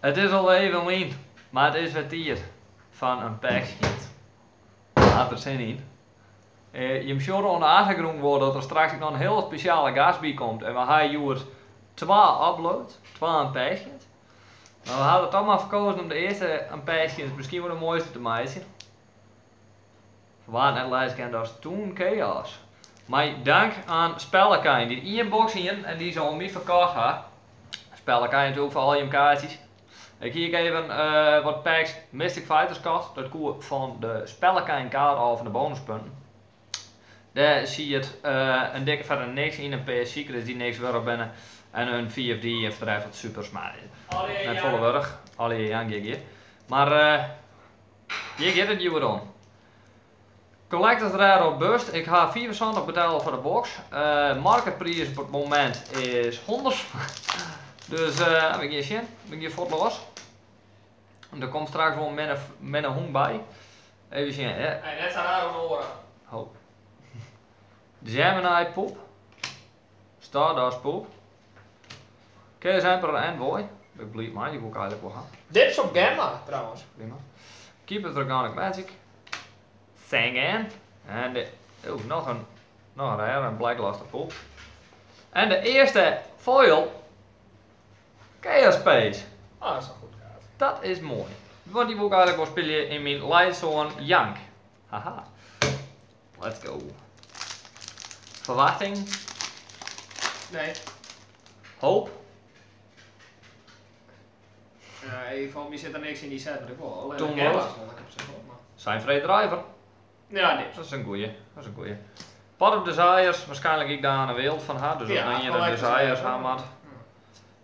It is al even lyn, mar it is wer tiid fan in packsheet. Hat der sin yn. Jim sjogge oan de achtergrûn wol dat der straks ek noch in hiele spesjale gast by komt. En we ha hjoed twa uploads, twa unpacksheets. Mar we ha der toch mar foar kozen om de earste unpacksheet miskien wol de moaiste te meitsjen. Foar wa't net lêze kin, dat is Toon Chaos. Mei dank aan Spellekijn, dy't ien box hienen en dy se oan my ferkocht ha. Spellekijn natuerlik foar al jim kaartsjes. Ik hie ek even wat packs Mystic Fighters kocht. Dat koe fan de Spellekijn kaart ôf fan de bonuspunten. Dêr siet in dikke fette niks yn, in pear secrets dy't niks wurdich binne en in 5D en foar de rest wat supers, mar net folle wurdich. Allegear Jan GG. Mar hjir giet it hjoed om. Collectors Rare or Bust. Ik ha 75 betelle foar de box. Marketpriis op it momint is 100. Dus we gean sjen. We gean fuort los. Der komt straks wol in minne hûn by. Even sjen. Ja. Hey, net sa raar om oaren. Ho. Gemini poep. Stardust poep. Chaos Emperor Envoy. Ben ik bliid mei, die wil ik eigenlijk wel ha. Dips op Gamma, trouwens. Prima. Keeper Dragonic Magic. Sangan. En de, oh, nog een rare, een Black Luster poep. En de eerste foil. Chaos Space. Ah, dat is een goed kaart. Dat is mooi. Want die wil ik eigenlijk wel spelen in mijn Lightsworn Jank. Haha. Let's go. Verwachting? Nee. Hoop? Nee, voor mij zit er niks in die set, maar ik wil alleen Toen de Gamma's wat? wil ik op zich wel, maar Zijn Vrij Driver. Ja, niks. Dat is een goeie. Dat is een goeie. Pot of Desires, waarschijnlijk ik daar een wereld van ha, dus Ja, dat je de Collector's Desires Rare. ha moat.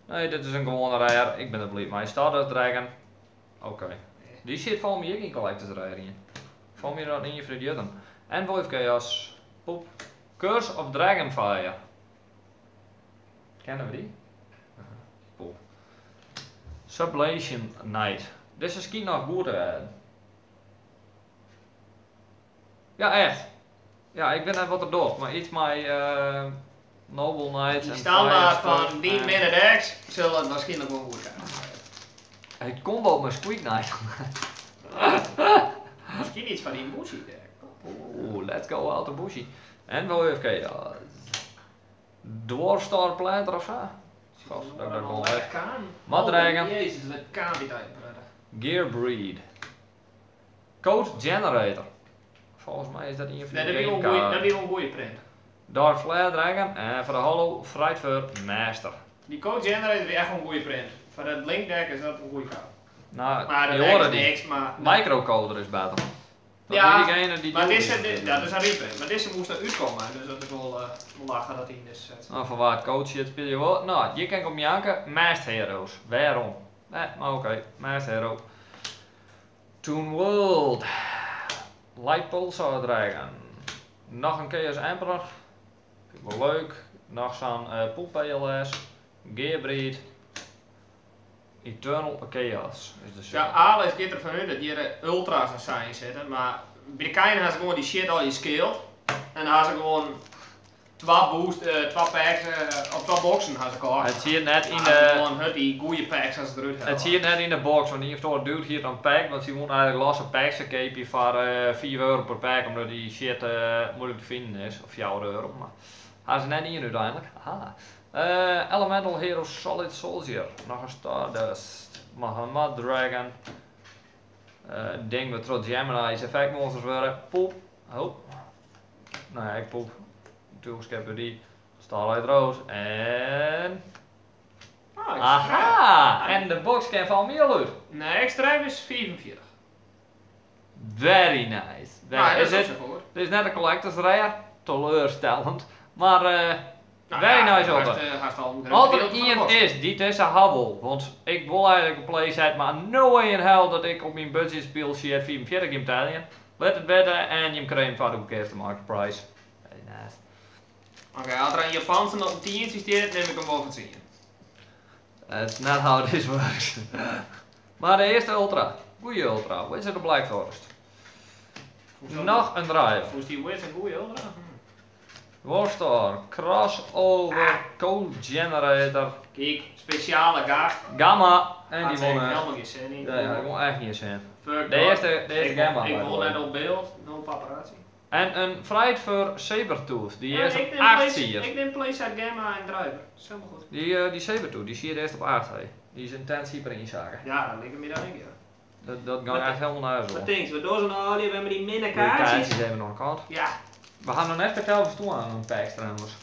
Nee, dit is een gewone rare. Ik ben er blij mee. Stardust Dragon. Oké. Die zit voor mij ook in Collector's Rare in. Voor mij dat in je vriendin. En Void Chaos. Poep. Curse of Dragonfire. Kennen we die? Poep. Sublation Knight. Dit is misschien nog goed te Ja, echt. Ja, ik weet net wat er doet, maar iets met Noble Knights Die en standaard Fire van stuff die en minute decks zullen het waarschijnlijk wel goed zijn. Het komt ook met Squeak Knight. Misschien iets van die Bushi deck. Oeh, let's go out de Bushi. En wel even kijken. Ja. Dwarf Star Planter of zo? Gast, dat ik dat gewoon weg. Mud Dragon. Jezus, dat kan niet uit. Gear Breed. Code Generator. Volgens mij is dat een van Nee, de dat is wel een game goeie, kaarten. dat is wel een goeie print. Dark Flare Dragon en voor de Hollow Frightfur Master. Die Code Generator is echt wel een goeie print. Voor het Link deck is dat een goeie kaart. Nou, Maar dat die deck horen is die. niks, maar Microcoder is beter. Dat Ja, is diegene die maar die deze, ook dit, is. ja, dat is een reprint. Maar deze moest er uitkomen, dus dat is wel lachen dat hij in deze zet. Nou, van waar het code shit speel je wel. Nou, hier kan ik op janken. Masked Heroes. Waarom? Nee, maar oké. Masked Hero. Toon World. Light Pulsar Dragon. Nog een Chaos Emperor. Vind ik wel leuk. Nog zo'n Pool PLS. Gearbreed. Eternal Chaos is de Ja, soort. Alex gaat ervan uit dat hier ultra's en zijn zitten, maar bij de Kain hebben ze gewoon die shit al je scaled. En dan hebben ze gewoon twee boost, twee packs, of twee boxen hebben ze gekocht. Het zie je net in Ja, de gewoon hut die goede packs als ze eruit Het halen. zie je net in de box, want die heeft toch dude hier een pack, want ze moet eigenlijk losse packs kopen voor 4 euro per pack, omdat die shit moeilijk te vinden is, of 4 euro, maar gaan ze net in uiteindelijk. Aha. Elemental Hero Solid Soldier, nog een Stardust, Mahamad Dragon, ding met trots Gemini's effect monsters worden, poep, oh, nou ja, ik poep, natuurlijk heb die, Starlight Rose en... Ah, ik Aha! schrijf. En de box kan van meer uit. Nee, ik schrijf is 44. Very nice. Very Nou, dat is is het, ook zo goed. dit is net een collector's rare, teleurstellend, maar Nou very ja, nice altijd. haast al een groot Als er gedeelte van de één box. is die tussen habbel, want ik wil eigenlijk een playset, maar no way in hell dat ik op mijn budget speel shit 44 in Italië. Let het wedden en je krijgt van de goedkoopste market price. Very nice. Oké, als er een Japanse op een tientje staat, neem ik hem wel van 10. That's not how this works. Maar de eerste ultra, goeie ultra, Wizard of Black Forest. Hoezo? Nog een driver. Hoe is die Wizard een goeie ultra? Warstar, Crossover, Code Generator. Kijk, speciale gast. Gamma. En Had die ze won. helemaal geen zin in. Ja, ja, ik won echt geen zin. Fuck De dat. eerste Ik Gamma, Ik by the wil way. net op beeld, no paparazzi. En een Frightfur Sabertooth, die Ja, eerst ik op neem 8 place- siert. Ik neem Playset Gamma en Driver. Dat is helemaal goed. Die Sabertooth, die zie je eerst op 8, hè. Die is intentie per inzaken. Ja, dat ligt me dan ik, ja. Dat gaat Wat- echt helemaal naar huis, Wat hoor. denk je, we doen zo'n olie, we hebben die minder De kaartjes. kaartjes even nog een kant. Ja. We gaan nog net vertellen of toe aan een packs trouwens.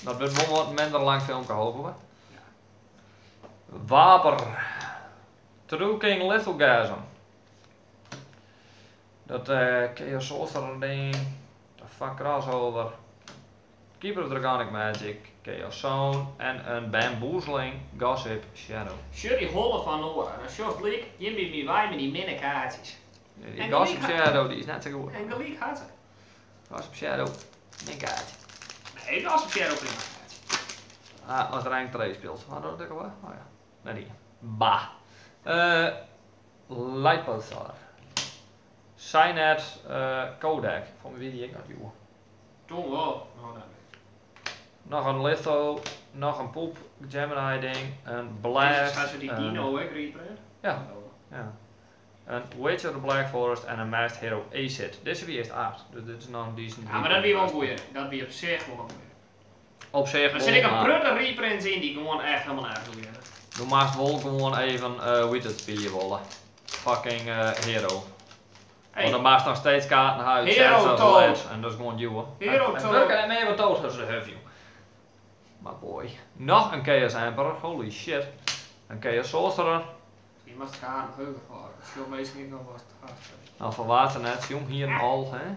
Dat wordt wel wat minder lang filmpje hopen we. Waper. True King Lithogasm. Dat Chaos Sorcerer ding. De fuck crossover. Keeper of Dragonic Magic. Chaos Zone. En een Bamboozling Gossip Shadow. Shirt die holle van Nora. Dan sjort leek, Jimmy mi wij met die minder kaartjes. Die En Gossip gelijk- Shadow die is net zo goed. En gelijk had ze. Gossip Shadow. Geen kaart. Nee, dat was een Shadow prima. Ah, als er een 2 speelt. Waar dat ik al? Oh ja. Nee, die. Bah. Light Pulsar. Cynet Codec. Van wie die ik nog joh. Toen wel. Oh, nee. Nog een Litho, nog een poep Gemini ding, een Blast. Gaat ze die een- dino ook reprint? Ja. Ja. Een Witch of the Black Forest en een Masked Hero Acid. Deze wie eerst 8, dus dit is nog een decent. Ja, maar dat wie wel een goeie. Dat wie op zich wel een goeie. Op zich Er zit ik wel, een maar prutte reprints in die gewoon echt helemaal nergens goeie. Doe maar wel gewoon even Witcher spelen willen. Fucking hero. Hey, Want dan maakt nog steeds kaarten uit. Hero zet ze Toad. les, En dat is gewoon duwen. Hero En Toad. Welke en mee wat dood als de huf, joh. Maar boy. Nog een Chaos Emperor. Holy shit. Een Chaos Sorcerer. Die mag gaan heugen voor. Zo meestal niet nog wat te gaan. Nou, van water net. Jong hier al. Hè.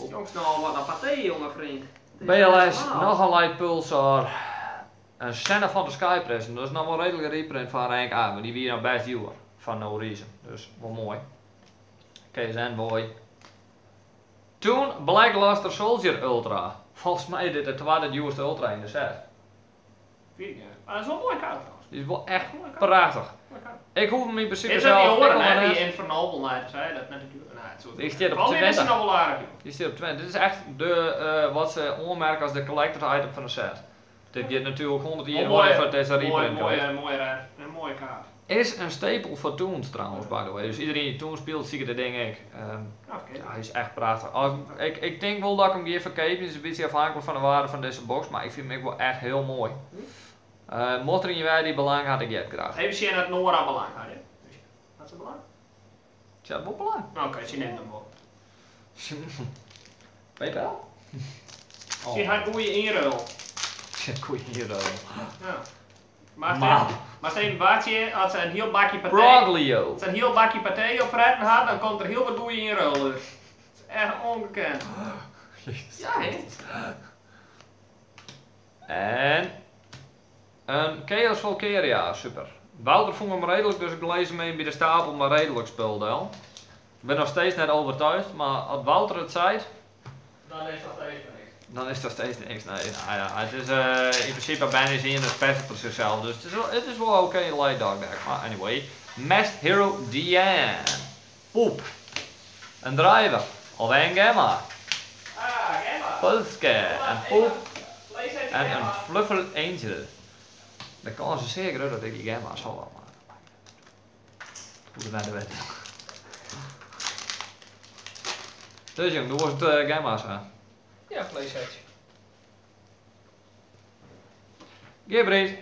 Jongens, nou wat een paté, jonge vriend. BLS, nog een Light Pulsar. Een Senna van de Sky Prison. Dat is nog wel redelijk een reprint van rank A. Maar die wie nou best duur. Van No Reason. Dus wel mooi. KSN boy. Toen Black Luster Soldier Ultra. Volgens mij is dit de tweede duurste Ultra in de set. Weet ik niet. Maar dat is wel een mooie kaart trouwens. Die is wel echt Mooie kaart. prachtig. Mooie kaart. Ik hoef hem in principe Is dat zelf die horen, ik hè? hoef hem Die net. Infernoble Knight, zei dat net natuurlijk. Nou, het soort. Die staat op Wanneer is 20. het nou wel aardig, joh? Die staat op 20. Dit is echt de, wat ze oormerken als de collector's item van de set. Dit gaat natuurlijk 100 jaar Mooi, voor deze Mooi, reprint. mooie, krijgt. mooie, een mooie kaart. Is een stapel voor Toons trouwens, by the way. Dus iedereen die Toons speelt, zie ik dat ding ik. Nou, oké. Ja, hij is echt prachtig. Ik denk wel dat ik hem hier verkoop. Het is een beetje afhankelijk van de waarde van deze box, maar ik vind hem ook wel echt heel mooi. Mocht er in je wij die belang had, ik het graag. Even zien dat Nora belang had, hè? Had ze belang? Ja, wel belang. Nou, oké, ze neemt hem wel. PayPal? Oh. Ze had goede inruil. Goeie hero. Ja. Maar Maar. maar ze Bartje, als ze een heel bakje paté, Broglio. als ze een heel bakje paté op fretten had, dan komt er heel wat goede inruil uit. Dat is echt ongekend. Ja, hè? En een Chaos Valkyria, super. Wouter vond hem redelijk, dus ik lees hem even bij de stapel, maar redelijk speelde. Ik ben nog steeds net overtuigd, maar als Wouter het zei, Dan is dat even niks. dan is dat steeds niks. Nee, nou ja, het is in principe bijna zien het special zichzelf, dus het is wel oké, light dog deck. Maar anyway, Masked Hero Diane. Poep. Een driver. Alweer een Gamma. Ah, Gamma. Pulske. En poep. Lees even En een Gamma. Fluffle Angel. De kans is zeer groot dat ik die Gamma zal wel maken. Hoe de wet wet. Dus jong, doe was het Gamma's hè. Ja, PlayStation. Gibrid,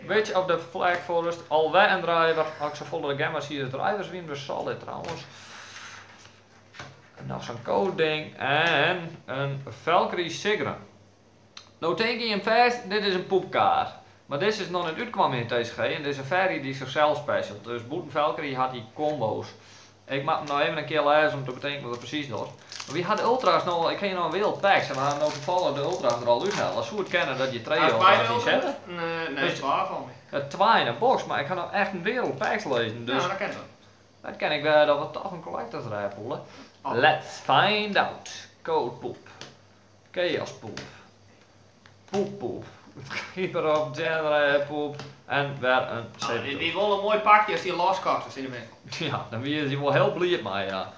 Witch of the Flag Forest, alweer een driver. Als ik zo volle de Gamma's hier, de drivers winnen we solid trouwens. En nog zo'n code ding en een Valkyrie Sigrun. Nou denk je hem vast, dit is een poepkaart. Maar dit is nog net uitkwam in TCG en dit is een fairy die zichzelf special. Dus Boeten Valkyrie had die combo's. Ik maak hem nou even een keer lezen om te bedenken wat het precies doet. Maar wie had de ultra's nou al, ik ken nou een wereld packs en we hadden nou toevallig de ultra's er al uithalen. Zou het kennen dat je twee ultra's in zetten? Nee, nee, Dus- zwaar van me. Ja, twee in een box, maar ik kan nou echt een wereld packs lezen. Dus Ja, dat kent dat. dat ken ik wel dat we toch een collectors rij poelen. Oh. Let's find out. Code poep. Chaos poep. Poep poep. Keeper of genre poep. En weer een Nou, dit C. is wel een mooi pakje als die loskost in de winkel. Ja, dan ben je wel heel blij mee, ja.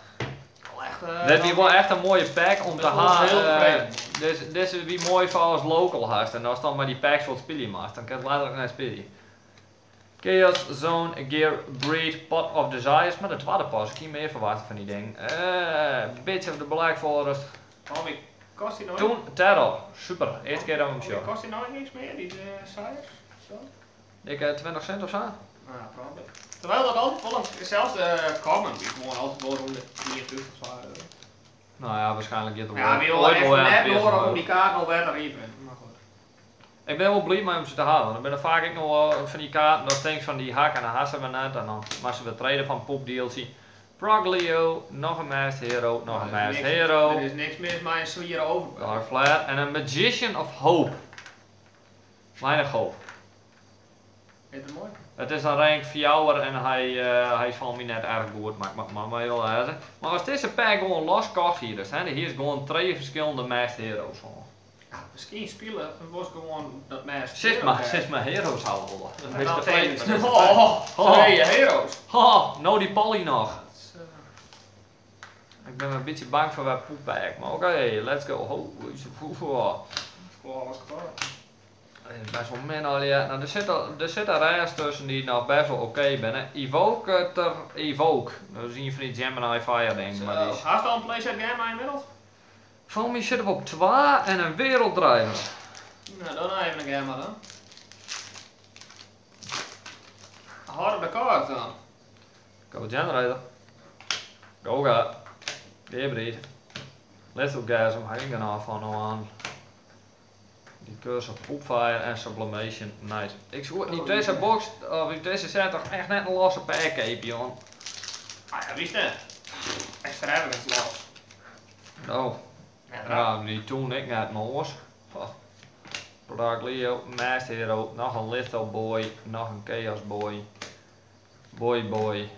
Wel echt echt... Dit wie wol echt in moaie pack om te Bist wol ha. hiel tefreden. Dizze wie moai foar as local hast. En ast dan mei dy packs wat spylje moatst, dan kinst letterlik net spylje. Chaos Zone, Gear Breed, Pot of Desires. Mar de twadde pas, ik hie mear ferwachte fan dy ding. Bitch of the Black Forest. Homie, kost die nou Toon Terror, super. Earste kear dat we him sjogge. Kost die nou niks mear, dy Desires? Zo? Ik 20 cent of zo? Nou, probably. Terwijl dat altijd wel een, zelfs de common, die gewoon altijd wel rond de 54 of zo euro. Nou ja, waarschijnlijk gaat het Ja, we ooit willen wel echt weer net een horen prijs om die kaart nog beter riepen. Maar goed. Ik ben wel blij met om ze te halen. Want ik ben er vaak ook nog wel van die kaarten, dat denk ik van die hak en dan hassen we net. En dan maar ze weer traden van poep DLC. Proglio, nog een Masked Hero, nog een Er is Masked niks- Hero. Er is niks mis met een sliere over. Dark Flare en een Magician of Hope. Weinig hoop. Is het mooi? Het is een rank 4 en hij valt me net erg goed, maar ik mag maar wel heel erg. Maar als deze pack gewoon los kocht hier, dus, hè, hier is gewoon twee verschillende Masked Heroes van. Ja, misschien spelen was gewoon dat Masked Zit Hero maar, kaart. zit maar Heroes houden willen. Dat En is dan de tegen- tweede. Oh, Oh. twee heroes. Ha, nou die Polly nog. Dat is, Ik ben een beetje bang voor wat poeppack, maar oké, let's go. Ho, ho, ho. Gewoon alles kapot. Het is best wel min al, ja. Nou, er zit een reis tussen die nog best wel oké ben. Hè. Evoke ter Evoke. Dat is een van die Gemini Fire ding. Maar die is... Haast al een playset game inmiddels? Van mij zitten we op 2 en een werelddrijver. Nou, dan even een gamma dan. Harde kaart dan. Go Generator. Go ga. Debris. Lithogasm, hang er nou van aan. Die Curse of Poopfire en Sublimation. Nice. Ik zoek in deze box, of in deze set toch echt net een losse pack, joh. Ah ja, wie is dat? Extravagance los. Nou. Ja, Ja, die toen ik net maar hoor. Product Leo, Masked Hero, nog een Little Boy, nog een Chaos Boy. Boy Boy.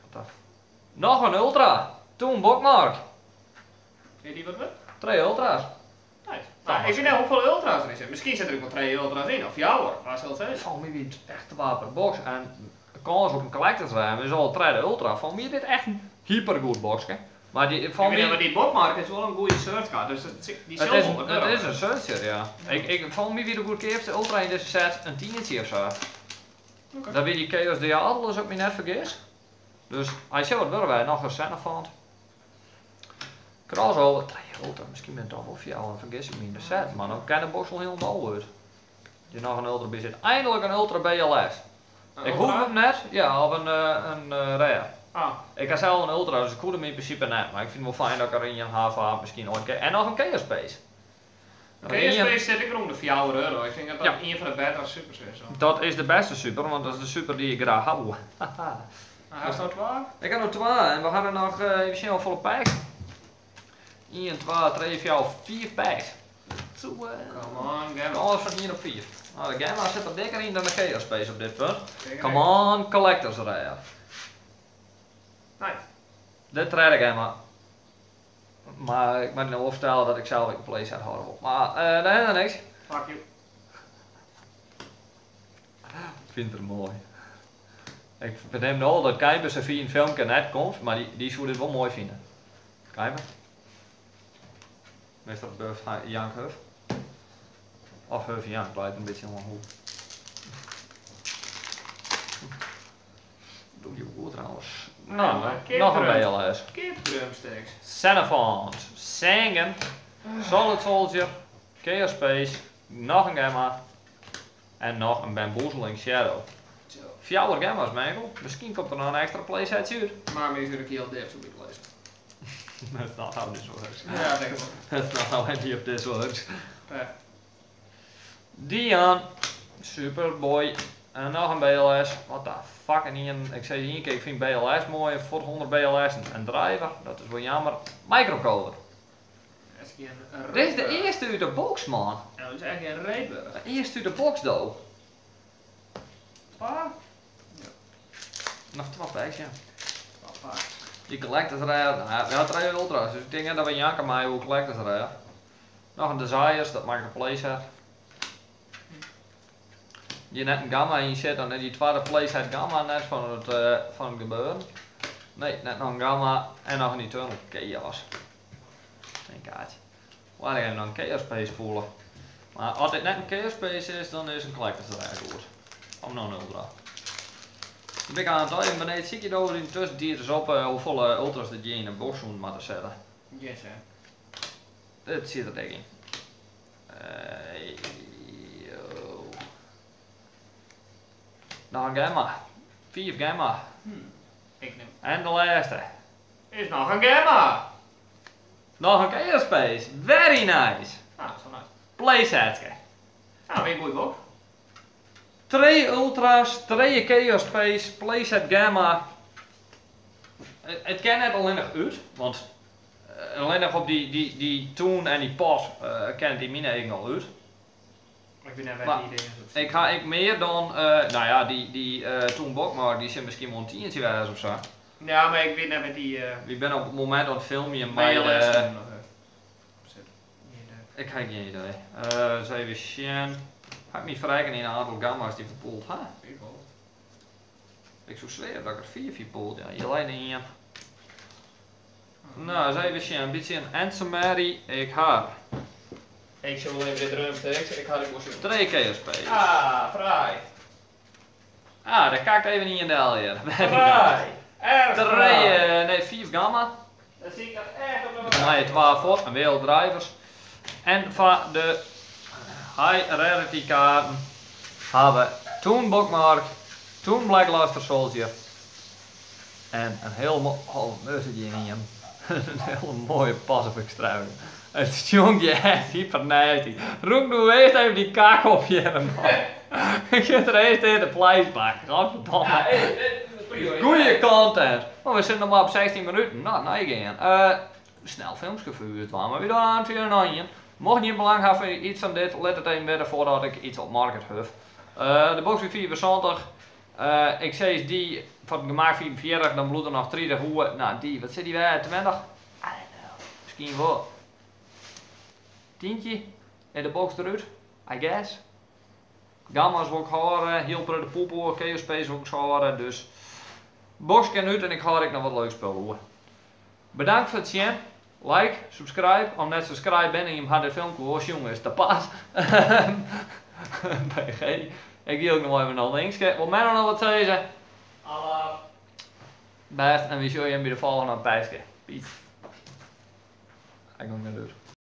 What the nog een Ultra! Toen Bookmark. Weet die wat we? Twee Ultra's. Nice. Nou, ik weet niet hoeveel Ultra's er in zitten. Misschien zit er ook wel 2 Ultra's in, of jou hoor. Waar zal het zijn? Van mij wie het echt te box. En de kans op een collector's ruim is al derde Ultra. Van mij is dit echt een hypergoed box. Hè? Maar die, van Ik weet mij, niet, maar die Bookmark is wel een goede search card, dus dat, die het zal is, wel wat het worden. is een searcher, ja. Ik, van mij wie de goedkoopste Ultra in deze set een tientje of zo. Oké. Dat weet die Chaos Diablo ook me net vergis. Dus hij zou het willen wij nog een Xenophant. Crossover, drie Ultra, misschien ben ik toch wel voor jou en vergis ik me in de set, maar dan kan de box wel helemaal uit. Je nog een Ultra bij zit. Eindelijk een Ultra BLS. Een Ik Ultra? hoef hem net, ja, of een Rare. Ah, Ik had zelf een Ultra, dus ik hoef hem in principe net, maar ik vind het wel fijn dat ik er in een HVA misschien ooit en nog een Chaos Space. Nog Chaos één- Space zit ik rond de 4 euro. Ik denk dat dat Ja. een van de betere supers is. hoor. Dat is de beste super, want dat is de super die ik graag hou. Nou, hij is nou klaar. Ik heb nog 2 en we hadden nog even snel volle packs. 1, 2, 3, 4, 4 packs. Zo, Come on, Gamma. alles van 1 op 4. Nou, de Gamma zit er dikker in dan de Chaos Space op dit punt. Zeker. Come on, Collectors Rare. Nice. Dit trede Gamma. Maar ik moet nou wel vertellen dat ik zelf een playset houden wil. Maar daar hebben we niks. Fuck you. Ik vind het mooi. Ik beneem al dat Kuiper zijn via een filmpje net komt, maar die zou dit wel mooi vinden. Kuiper? Mr. Buff Jank Huff. Of Huff Jank, blijft een beetje om hoe. Doe je goed trouwens. Nou, Ja, nog een kipdrum. BLS. Kip drumsticks. Xenophont, Sangan, Solid Soldier, Chaos Space, nog een Gamma en nog een Bamboozling Shadow. Zo. 4 Gamma's, Michael. Misschien komt er nog een extra playset uit. Maar misschien ook heel dips op die place. That's not how this works. Ja, denk ik wel. That's not how any of this works. Ja. Dion, Superboy en nog een BLS. What the fuck? En hier, ik zei hier, ik vind BLS mooi, voor 100 BLS en driver, dat is wel jammer. Microcoder. Dat is geen Dit is de reetburg. eerste uit de box, man. Ja, dat is echt geen reetburg. De eerste uit de box, though. Twee? Nog 12 packs, ja. Twee packs. Die collectors rare, nou, we hadden 3 ultra's, dus ik denk dat we janken maar hoe collectors rare. Nog een Desires, dat maakt een playset. Je net een gamma in zit, dan is die tweede playset gamma net van het gebeuren. Nee, net noch in Gamma en noch in Eternal Chaos. Een kaartje. Waar ik nog een Chaos Space voelen. Maar als dit net een Chaos Space is, dan is een Collector's er erg goed. Of nog een Ultra. Ik ben aan het even beneden zie je dat in de tussentijd eens op hoeveel Ultras dat je in een box moeten zetten. Yes, hè. Dit zit er denk ik in. Yo. Nog een Gamma. 5 Gamma. Ik neem. En de laatste. Is nog een Gamma. Nog een Chaos Space. Very nice. Ah, dat is wel nice. Playsetke. Ah, weer een goeie box. 2 Ultra's, 2 Chaos Space, Playset Gamma. Het kan net alleen nog uit, want alleen nog op die Toon en die pot kent die mine eigen al uit. Ik ben net Maar die ideeën. Ik ga ik meer dan, nou ja, die Toon Bokmark, die zit misschien wel een tientje wijs of zo. Ja, maar ik weet net met die. Ik ben op het moment aan het filmen bij BLS de. nog. Zit. Hier, Ik heb geen idee. Eens even zien. Ga ik me verrijken in een aantal gamma's die verpoeld ha? Ik wel. Ik zou zweren dat ik er 4 verpoeld. Ja, hier alleen één. Nou, eens even zien. Een beetje een Ansemary. Ik heb Ik zal wel even dit ruimte. Ik ga dit wel 2 KSP. Ah, fraai. Ah, daar kijkt even niet in de L hier. Fraai. Erg 3, fraai. nee, 4 gamma. Dat zie ik nog echt op de Dan heb je 12 voor en werelddrijvers. En van de high rarity kaarten hebben we Toon Bookmark, Toon Black Luster Soldier en een heel mooi, oh, die in hem. Een hele mooie Pacific Strider. Het sjongt je echt hyper nasty. Roek nu eerst even die kaak op je man. Ik zit er eerst in de vleesbak. Godverdomme. Ja, hey, dit is prima. Goeie content. Maar we zitten nog maar op 16 minuten. Nou, nee, geen. Snel films gevuurd, maar we doen aan 4 en 1. Mocht je belang hebben voor iets van dit, let het even weten voordat ik iets op market huf. De box is 74. Ik zei die van het gemaakt 44, dan bloedt er nog 30 hoe. Nou, die, wat zit die weer? 20? I don't know. Misschien wel. Tientje in de box eruit, I guess. Gamma's wil ik horen, heel de poep Chaos Space wil ik horen, dus box kan uit en ik ga ik nog wat leuks spul hoor. Bedankt voor het zien. Like, subscribe. Om net subscribe ben en je had de filmpje hoor, jongens, dat pas. PG. Ik wil ook nog even naar links. Wil mij nog wat zeggen? Allah. Best en we zien je bij de volgende pijske. Peace. Ik ga naar de deur.